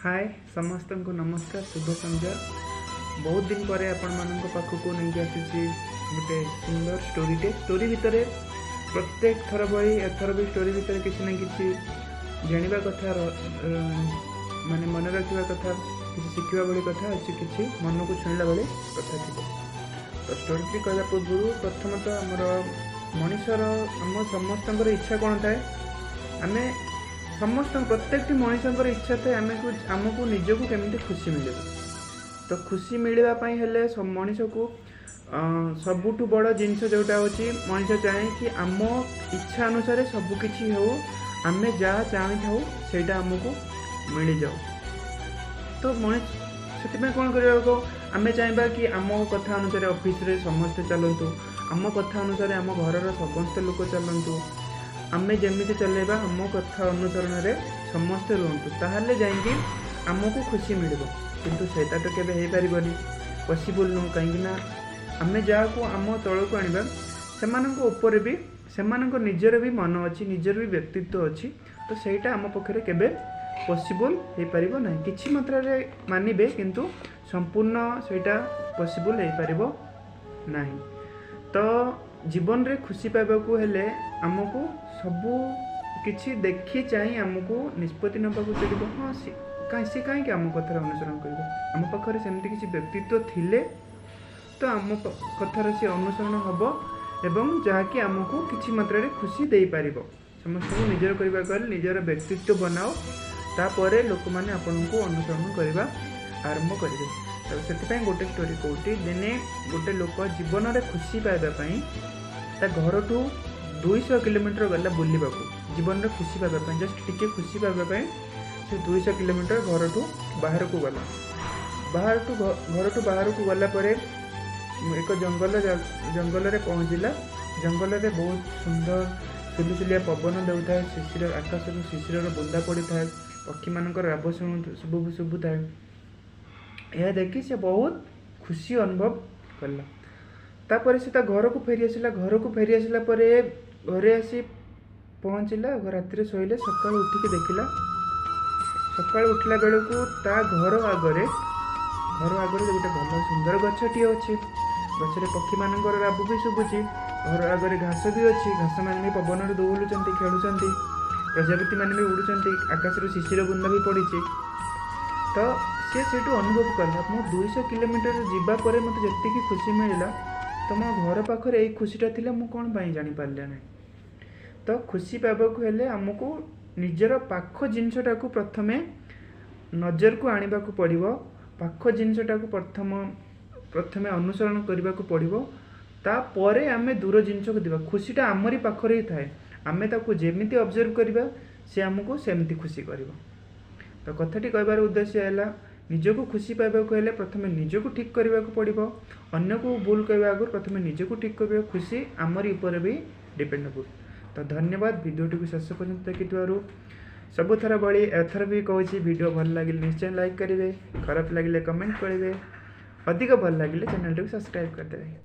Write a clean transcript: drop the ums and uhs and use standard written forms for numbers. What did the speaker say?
ହାଏ, ସମସ୍ତଙ୍କୁ ନମସ୍କାର, ଶୁଭ ସନ୍ଧ୍ୟା। ବହୁତ ଦିନ ପରେ ଆପଣମାନଙ୍କ ପାଖକୁ ନେଇକି ଆସିଛି ଗୋଟେ ସୁନ୍ଦର ଷ୍ଟୋରିଟେ। ଷ୍ଟୋରି ଭିତରେ ପ୍ରତ୍ୟେକ ଥର ଭଳି ଏଥର ବି ଷ୍ଟୋରି ଭିତରେ କିଛି ନା କିଛି ଜାଣିବା କଥା, ମାନେ ମନେ ରଖିବା କଥା, କିଛି ଶିଖିବା ଭଳି କଥା ଅଛି, କିଛି ମନକୁ ଛୁଇଁଲା ଭଳି କଥା ଥିବ। ତ ଷ୍ଟୋରିଟି କହିବା ପୂର୍ବରୁ ପ୍ରଥମତଃ ଆମର ମଣିଷର, ଆମ ସମସ୍ତଙ୍କର ଇଚ୍ଛା କ'ଣ ଥାଏ? ଆମେ ସମସ୍ତ ପ୍ରତ୍ୟେକଟି ମଣିଷଙ୍କର ଇଚ୍ଛା ଥାଏ ଆମକୁ ନିଜକୁ କେମିତି ଖୁସି ମିଳିବ। ତ ଖୁସି ମିଳିବା ପାଇଁ ହେଲେ ମଣିଷକୁ ସବୁଠୁ ବଡ଼ ଜିନିଷ ଯେଉଁଟା ହେଉଛି, ମଣିଷ ଚାହେଁ କି ଆମ ଇଚ୍ଛା ଅନୁସାରେ ସବୁକିଛି ହେଉ, ଆମେ ଯାହା ଚାହିଁଥାଉ ସେଇଟା ଆମକୁ ମିଳିଯାଉ। ତ ମଣିଷ ସେଥିପାଇଁ କ'ଣ କରିବାକୁ, ଆମେ ଚାହିଁବା କି ଆମ କଥା ଅନୁସାରେ ଅଫିସରେ ସମସ୍ତେ ଚାଲନ୍ତୁ, ଆମ କଥା ଅନୁସାରେ ଆମ ଘରର ସମସ୍ତ ଲୋକ ଚାଲନ୍ତୁ, ଆମେ ଯେମିତି ଚଲେଇବା ଆମ କଥା ଅନୁସରଣରେ ସମସ୍ତେ ରୁହନ୍ତୁ, ତାହେଲେ ଯାଇକି ଆମକୁ ଖୁସି ମିଳିବ। କିନ୍ତୁ ସେଇଟା ତ କେବେ ହେଇପାରିବନି, ପସିବୁଲ୍ ନୁହଁ। କାହିଁକିନା ଆମେ ଯାହାକୁ ଆମ ତଳକୁ ଆଣିବା, ସେମାନଙ୍କ ଉପରେ ବି ସେମାନଙ୍କ ନିଜର ବି ମନ ଅଛି, ନିଜର ବି ବ୍ୟକ୍ତିତ୍ୱ ଅଛି। ତ ସେଇଟା ଆମ ପକ୍ଷରେ କେବେ ପସିବୁଲ୍ ହେଇପାରିବ ନାହିଁ। କିଛି ମାତ୍ରାରେ ମାନିବେ, କିନ୍ତୁ ସମ୍ପୂର୍ଣ୍ଣ ସେଇଟା ପସିବୁଲ୍ ହେଇପାରିବ ନାହିଁ। ତ ଜୀବନରେ ଖୁସି ପାଇବାକୁ ହେଲେ ଆମକୁ ସବୁ କିଛି ଦେଖି ଚାହିଁ ଆମକୁ ନିଷ୍ପତ୍ତି ନେବାକୁ ପଡ଼ିବ। ହଁ, ସେ କାହିଁକି ଆମ କଥାର ଅନୁସରଣ କରିବ? ଆମ ପାଖରେ ସେମିତି କିଛି ବ୍ୟକ୍ତିତ୍ୱ ଥିଲେ ତ ଆମ କଥାର ସେ ଅନୁସରଣ ହେବ ଏବଂ ଯାହାକି ଆମକୁ କିଛି ମାତ୍ରାରେ ଖୁସି ଦେଇପାରିବ। ସମସ୍ତଙ୍କୁ ନିଜର କରିବାକୁ ହେଲେ ନିଜର ବ୍ୟକ୍ତିତ୍ୱ ବନାଅ, ତାପରେ ଲୋକମାନେ ଆପଣଙ୍କୁ ଅନୁସରଣ କରିବା ଆରମ୍ଭ କରିବେ। ତ ସେଥିପାଇଁ ଗୋଟେ ଷ୍ଟୋରି କହୁଛି। ଦିନେ ଗୋଟେ ଲୋକ ଜୀବନରେ ଖୁସି ପାଇବା ପାଇଁ ତା ଘରଠୁ 200 କିଲୋମିଟର ଗଲା ବୁଲିବାକୁ। ଜୀବନରେ ଖୁସି ପାଇବା ପାଇଁ, ଜଷ୍ଟ ଟିକେ ଖୁସି ପାଇବା ପାଇଁ ସେ 200 କିଲୋମିଟର ଘରଠୁ ବାହାରକୁ ଗଲା। ଘରଠୁ ବାହାରକୁ ଗଲା ପରେ ଏକ ଜଙ୍ଗଲରେ ପହଞ୍ଚିଲା। ଜଙ୍ଗଲରେ ବହୁତ ସୁନ୍ଦର ସୁଲୁସୁଲିଆ ପବନ ଦେଉଥାଏ, ଶିଶିର ଆକାଶରୁ ଶିଶିରର ବୁନ୍ଦା ପଡ଼ିଥାଏ, ପକ୍ଷୀମାନଙ୍କର ରାବ ଶୁଭୁଥାଏ। ଏହା ଦେଖି ସେ ବହୁତ ଖୁସି ଅନୁଭବ କଲା। ତାପରେ ସେ ତା ଘରକୁ ଫେରି ଆସିଲା। ଘରକୁ ଫେରି ଆସିଲା ପରେ ଘରେ ଆସି ପହଞ୍ଚିଲା, ରାତିରେ ଶୋଇଲେ। ସକାଳୁ ଉଠିକି ଦେଖିଲା, ସକାଳୁ ଉଠିଲା ବେଳକୁ ତା ଘର ଆଗରେ ଗୋଟେ ଭଲ ସୁନ୍ଦର ଗଛଟିଏ ଅଛି। ଗଛରେ ପକ୍ଷୀମାନଙ୍କର ରାବ ବି ଶୁଭୁଛି। ଘର ଆଗରେ ଘାସ ବି ଅଛି, ଘାସମାନେ ବି ପବନରେ ଦୋହଲୁଛନ୍ତି, ଖେଳୁଛନ୍ତି, ପ୍ରଜାପତିମାନେ ବି ଉଡ଼ୁଛନ୍ତି, ଆକାଶରୁ ଶିଶିର ବୁନ୍ଦା ବି ପଡ଼ିଛି। ତ ସେ ସେଇଠୁ ଅନୁଭବ କଲା, ମୁଁ 200 କିଲୋମିଟର ଯିବା ପରେ ମୋତେ ଯେତିକି ଖୁସି ମିଳିଲା, ତ ମୋ ଘର ପାଖରେ ଏଇ ଖୁସିଟା ଥିଲା, ମୁଁ କ'ଣ ପାଇଁ ଜାଣିପାରିଲି ନାହିଁ? ତ ଖୁସି ପାଇବାକୁ ହେଲେ ଆମକୁ ନିଜର ପାଖ ଜିନିଷଟାକୁ ପ୍ରଥମେ ନଜରକୁ ଆଣିବାକୁ ପଡ଼ିବ, ପାଖ ଜିନିଷଟାକୁ ପ୍ରଥମେ ଅନୁସରଣ କରିବାକୁ ପଡ଼ିବ, ତାପରେ ଆମେ ଦୂର ଜିନିଷକୁ ଯିବା। ଖୁସିଟା ଆମରି ପାଖରେ ହିଁ ଥାଏ। ଆମେ ତାକୁ ଯେମିତି ଅବଜର୍ଭ କରିବା, ସେ ଆମକୁ ସେମିତି ଖୁସି କରିବ। ତ କଥାଟି କହିବାର ଉଦ୍ଦେଶ୍ୟ ହେଲା, ନିଜକୁ ଖୁସି ପାଇବାକୁ ହେଲେ ପ୍ରଥମେ ନିଜକୁ ଠିକ୍ କରିବାକୁ ପଡ଼ିବ। ଅନ୍ୟକୁ ଭୁଲ କହିବା ଆଗରୁ ପ୍ରଥମେ ନିଜକୁ ଠିକ୍ କରିବା। ଖୁସି ଆମରି ଉପରେ ବି ଡିପେଣ୍ଡେବୁଲ୍। ତ ଧନ୍ୟବାଦ ଭିଡ଼ିଓଟିକୁ ଶେଷ ପର୍ଯ୍ୟନ୍ତ ଦେଖିଥିବାରୁ। ସବୁଥର ଭଳି ଏଥର ବି କହୁଛି, ଭିଡ଼ିଓ ଭଲ ଲାଗିଲେ ନିଶ୍ଚୟ ଲାଇକ୍ କରିବେ, ଖରାପ ଲାଗିଲେ କମେଣ୍ଟ କରିବେ, ଅଧିକ ଭଲ ଲାଗିଲେ ଚ୍ୟାନେଲଟିକୁ ସବସ୍କ୍ରାଇବ୍ କରିଦେବେ।